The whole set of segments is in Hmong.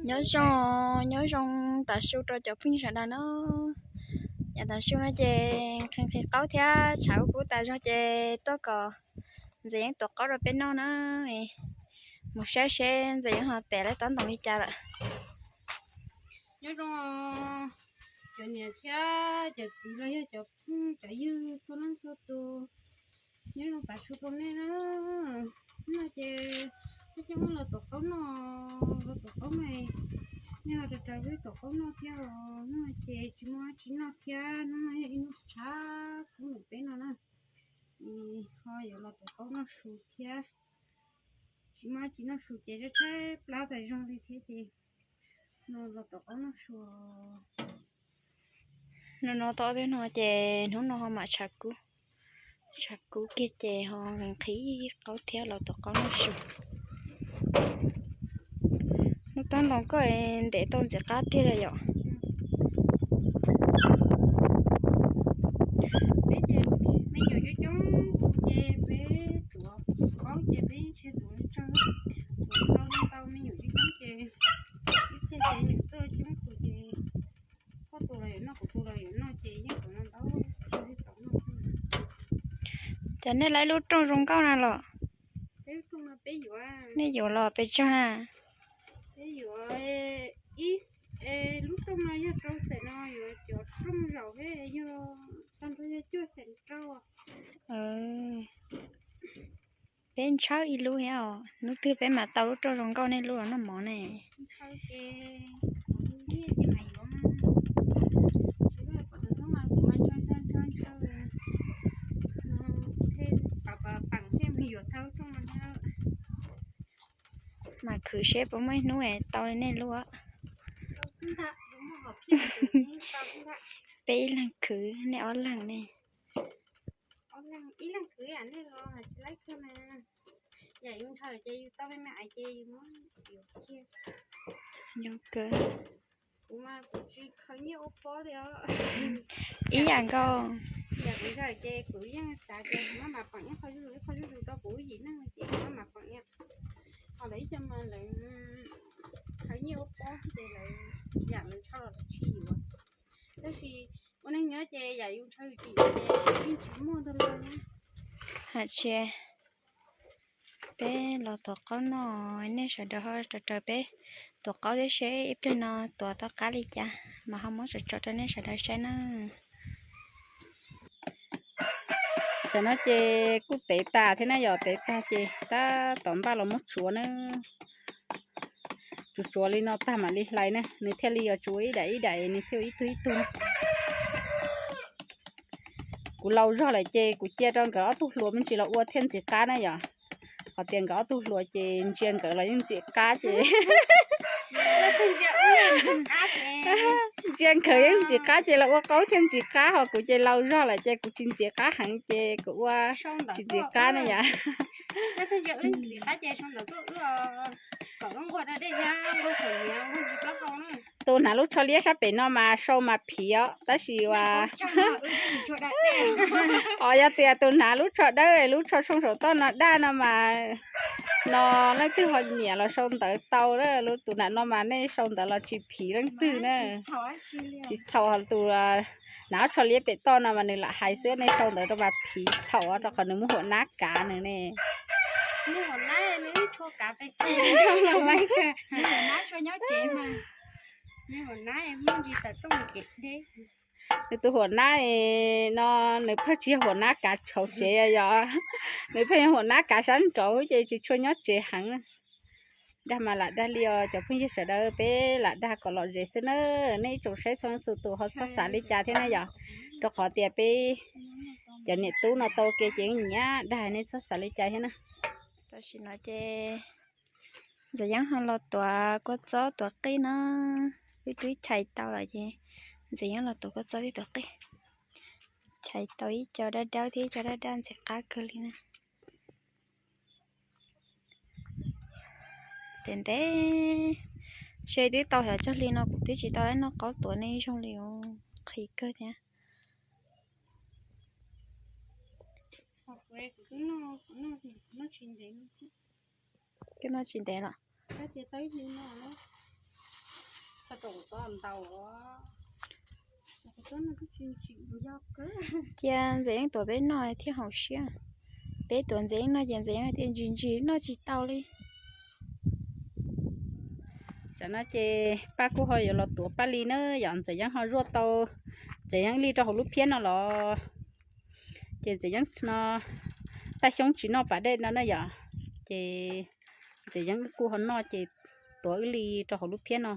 Nyob zoo, nyob zoo tav su rau cov phooj ywg sawv daws na. Yav tav su no ces nqhis nqhis qaub thiab tshav kub tas zog ces tuaj kom Ntxawm Yeeb tuav qaub rau peb noj na. Mus saib seb Ntxawm Yeeb ho tes lawv tob ntoos li cas lawm. Nyob zoo cov niam thiab cov txiv los yog cov phooj cov ywg txhua leej txhua tus, nyob zoo tav su rau nej na. Hnub no ces peb coj los tuav qaub noj, los tuav qaub no, nej ho raws raws wb tuav qaub noj thiab os. Hnub no ces tsis muaj dab tsi noj thiab, hnub no yog ib hnub tshav kub ntawm peb no na. Ho yuav los tuav qaub noj su thiab, tsis muaj dab tsi noj su ces tshaib tshaib plab tas zog li thiab ces no los tuav qaub noj su. No no tau peb no ces hnub no ho mam tshav kub, tshav kub kiag ces ho nqhis qaub thiab los tuav qaub noj su. Hnub tob ntoo koj ntes tau ntxim qab tiag li yom. Peb ces me nyuam coob coob tus ces peb tuav qaub ces peb ntshe tuav tsawg, tuav tau me nyuam coob coob ces ib txhia ces nyuam tuaj coob tus ces koj tus los yuav noj, kuv tus los yuav noj ces yeej tuav ntau ntau li tau noj. Cas nej lawv lub rooj zoo nkauj na los? Peb lub rooj no peb yuav, nej yuav los pes tsawg na? Peb yuav ib, lub rooj no yog rau xees no yuav cov rooj zaum thiab yog tag nrho yog cuaj xees rau. Peb ntshawb ib lub thiab os, hnub twg peb mam tau lub rooj zoo nkauj nej lub los noj mov ne. Mam khwv seb puas muaj ib hnub tau li nej lub. Peb ib leeg khwv, nej ob leeg ne. Yog kawg. Ib yam nkaus. Ces kuv yeej xav tias kuv maj mam pom ib qho zuj zus, ib qho zuj zus rau kuv yim neeg ces kuv maj mam pom. Ho lawv ib co mas lawv khaws nyiaj ua pob ces lawv yam lawv ntshaw los lawv tsis yuav. Tab sis ua neej nyob ces yam yus ntshaw yus tsis yuav ces yeej tsis muaj ntau li. Hais tias peb los tuav qaub noj, nej sawv daws ho raws raws peb tuav qaub thiab seb ib pliag no tuav tau qab li cas mas ho muab tsom tsom rau nej sawv daws saib na. Tam no ces kuj tev tag thiab na yom, tev tag ces tab tom npaj los muab tsuav na. Tsuav tsuav li no tag mam li hlais na, nws thiaj li yuav tsis ua ib daim ib daim, nws thiaj ua ib tug ib tug. Kuv laus zog lawm ces kuv cia rau nkawd ob tug hluas me ntsis los ua thiaj ntxim qab na yom. Qhov tias nkawd ob tug hluas ces ntsia nkawd los yeej ntxim qab ces ntsia nkawd yeej ntxim qab ces los ua qaub thiaj ntxim qab, ho kuv ces laus zog lawm ces kuv tsis ntxim qab heev ces kuv ua tsis ntxim qab na yom. Tus hnav lub tsho liab sab pem no mas sau mas phiv os, tab sis as, os yog tias tus hnav lub tsho dawb, lub tsho tshooj saum toj no daj no mas, no leej twg ho nyiam los sau ntawv tau, tus hnav no mas nej sau ntawv los tsis phiv leej twg na. Tsis txhaum, tus hnav tsho liab pem toj no mas nws lam hais xwb, nej sau ntawv rau mas phiv txhaum rau qhov nws muaj huam nab kav nws ne. Nws tus huam nab no nws pheej tsis yog huam nab kav tshauv tsev yom, nws pheej yog huam nab kav sab nraud ces tsis tshua nyob tsev heev. Dag mas lam dag li os cov phooj ywg sawv daws, peb lam dag kom lom zem xwb na. Nej ib tsoom saib txhua leej txhua tus ho txhob xav li cas thiab na yom, rau qhov tias peb cov niam tub no tau ke ces nyiam dag, nej txhob xav li cas thiab na. Tam sim no ces Ntxawm Yeeb ho los tuav kua txob tuav qij na, wb twb chais tau lawm ces Ntxawm Yeeb los tuav kua txob thiab tuav qij. Chais tau ib co dawb dawb thiab ib co dawb dawb ntxim qab kawg li na. Ntev ntev, seb twb tau xyov cuaj hli no kuv twb tsis tau noj qaub tuav nej zoo li os, qhis kawg thiab. Twb noj tsis ntev los? Cia Ntxawm Yeeb tuav peb noj thiaj haum siab. Peb tuav Ntxawm Yeeb noj ces Ntxawm Yeeb hais tias ntsis ntsis noj tsis tau li. Tam no ces Paj kuj ho yuav los tuav Paj li na, yog Ntxawm Yeeb ho zuaj tau Ntxawm Yeeb li rau hauv lub phiab no los ces Ntxawm Yeeb no, Paj Xyoob tsis noj pas dej no na yom, ces Ntxawm Yeeb kuj ho noj ces tuav wb li rau hauv lub phiab no.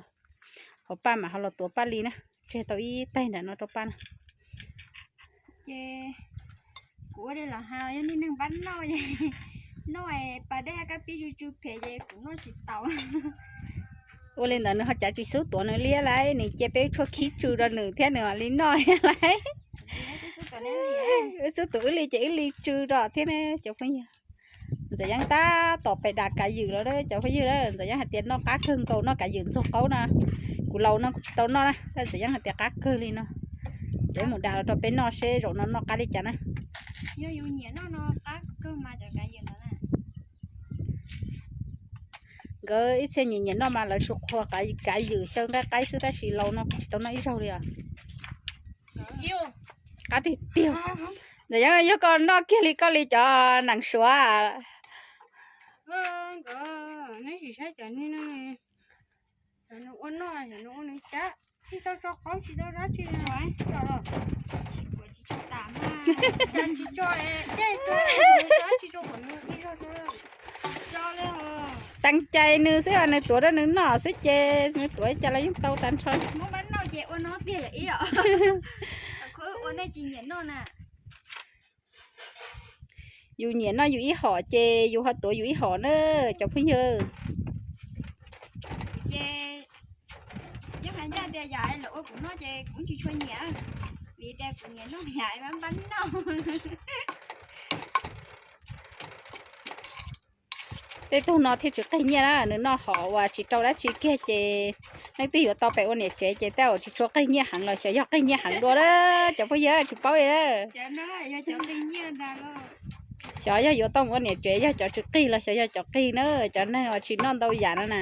Hauv Paj mam ho los tuav Paj li na, tseg tau ib taig nram no rau Paj na. Ces kuv ua li los hais yog niag neeg npab noj, noj pas dej kab pib tsw tsw phem ces kuv noj tsis tau. Ua li ntawd nws ho cav tsis xub tuav nws liab lauj, nws cia peb tshuaj khib tsw rau nws thiab nws mam li noj lauj. Wb xub tuav wb li ces wb li tsw rau thiab ne cov phooj ywg. Ntxawm Yeeb tab tom pem dam kav ywm los cov phooj ywg, Ntxawm Yeeb hais tias noj qab kawg nkaus, noj kav ywm ntxuag qaub na. Kuv laus no kuv tsis tau noj na, tab Ntxawm Yeeb hais tias qab kawg li no. Ces mus dam los rau peb noj seb zaum no noj qab li cas na. Nkawd ib txhia nyiam nyiam noj mas lawv tsuas qhuas kav ywm xyaw nqaij qaib xwb, tab sis laus no kuv tsis tau noj ib zaug li os. Qab tiag tiag. Ntxawm Yeeb, yog koj noj kiag li koj li cov neeg Suav. Neb sim saib cov nws ua noj, nws ua nws cab, tsis tau tso qaub tsis tau dab tsi li. Tsis tso, tsis tso, tsis tso, tsis tso, tso li. Teem cai nws xwb os, nws tuav rau nws noj xwb ces nws tuav ib co los yeej tau tag nrho. Muab npab noj ces ua no tiag yom ib os. Ua nej tsis nyiam noj na. Yus nyiam noj yus ib hom ces yus ho tuav yus ib hom na cov phooj ywg. Ces yeej hais ncaj tias yam lawv ua kuv noj ces kuv tsis tshua nyiam, vim tias kuv nyiam noj yam npab npab noj. Tej tug no thiaj tsis qig nyiaj na, nws noj hom uas tsis rau dab tsi kiag ces leej twg yuav tau pem ua niam tsev ces tej zaum tsis tshua qig nyiaj heev los xyov yog qig nyiaj heev dua na cov phooj ywg, tsis paub li na. Xyov yog yuav tau mus ua niam tsev yog cov tsis qig los xyov yog cov qig na, cov neeg uas tsis noj ntau yam no na.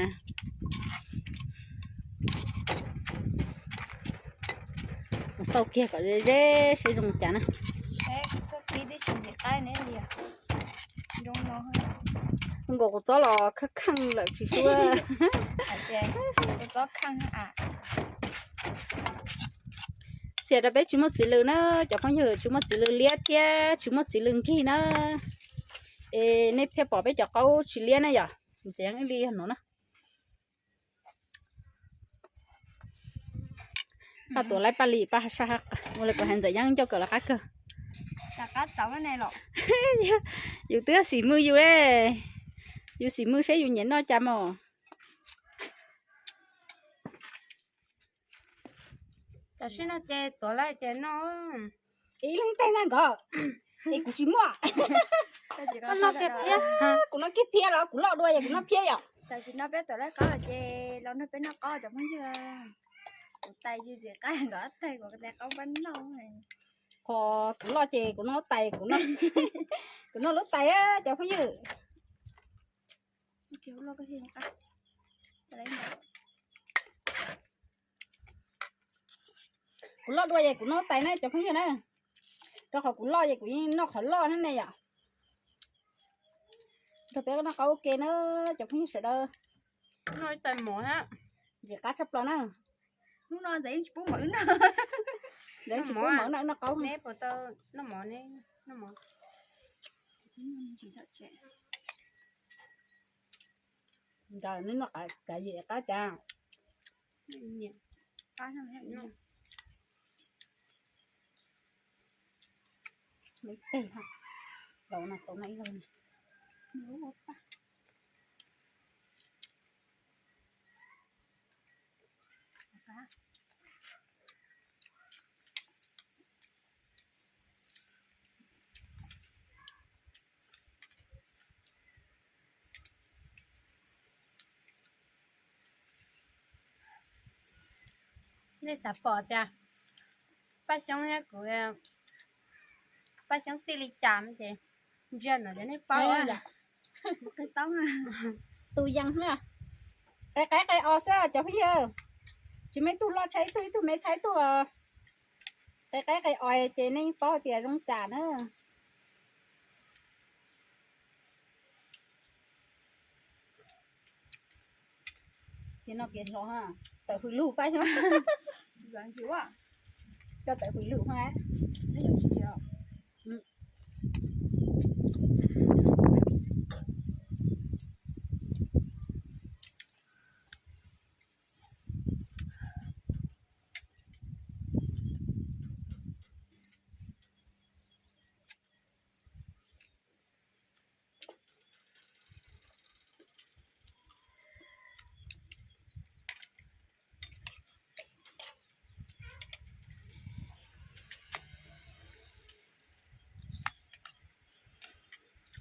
Xauj kiag kom ze ze seb zoo cas na. Nkaus kuv txob los kheej kheej lawm tsis suav. Xiam rau peb tsis muaj txiv lws na cov phooj ywg, tsis muaj txiv lws liab thiab tsis muaj txiv lws nkig na. Es nej thiaj pom peb cov qaub tsis liab na yom. Ntxeev li yog no na. Paj tuav laib paj li paj saj ua li kuv hais ntxawm yeeb ncauj kawm los qab kawg. Yus twb xim mws yus le, yus xim mws seb yus nyiam noj cas mos. Tam sim no ces tuav lawm ces noj. Ib leeg teg ntag nkawd, es kuv tsis muaj. Koj noj kiag phiab, kuv noj kiag phiab los kuv loj dua es kuv noj phiab yom. Tam sim no peb tuav lawm qaub ces los nrog peb noj qaub cov phooj ywg. Kuv tais tsis txiv qaib nkawd ob teg, kuv tais qaub npab noj. Qhov kuv loj ces kuv noj tais, kuv noj lub tais cov phooj ywg. Kuv loj dua es kuv noj tais na cov phooj ywg na. Rau qhov kuv loj es kuv yeej noj qhov loj na ne yom. Nrog peb noj qaub ua ke na cov phooj ywg sawv daws. Ntxim qab tshaj plaws na. Hnub no ntxawm yeej tsis pub mov, ntxawm yeej tsis pub mov na, noj qaub. Nws noj kav yim qab cas. Nej xav pom tias Paj Xyoob thiab kuv, Paj Xyoob txij li cas no ces ntsia no ces nej paub. Tus yees na, qe qe qe os xwb cov phooj ywg. Tsis muaj ib tug loj tshaj ib tug, ib tug me tshaj ib tug. Qe qaib qe os ces nej paub tias zoo cas na. Ces no kev hlo ha, tawm hws lug pab xyoo. Coj tawm hws lug ha.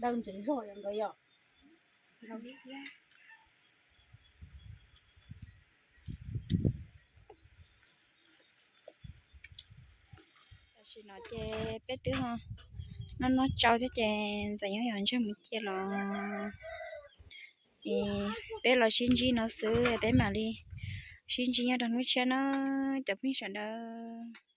Daw ntsev zog yom nkawd yom. Tam sim no ces peb twb ho noj noj tsau thiab ces ntxawm yeej yog ntsej muag cia los, es peb los sib ntsib no xwb, peb mam li sib ntsib nyob rau hnub tshiab na cov phooj ywg sawv daws.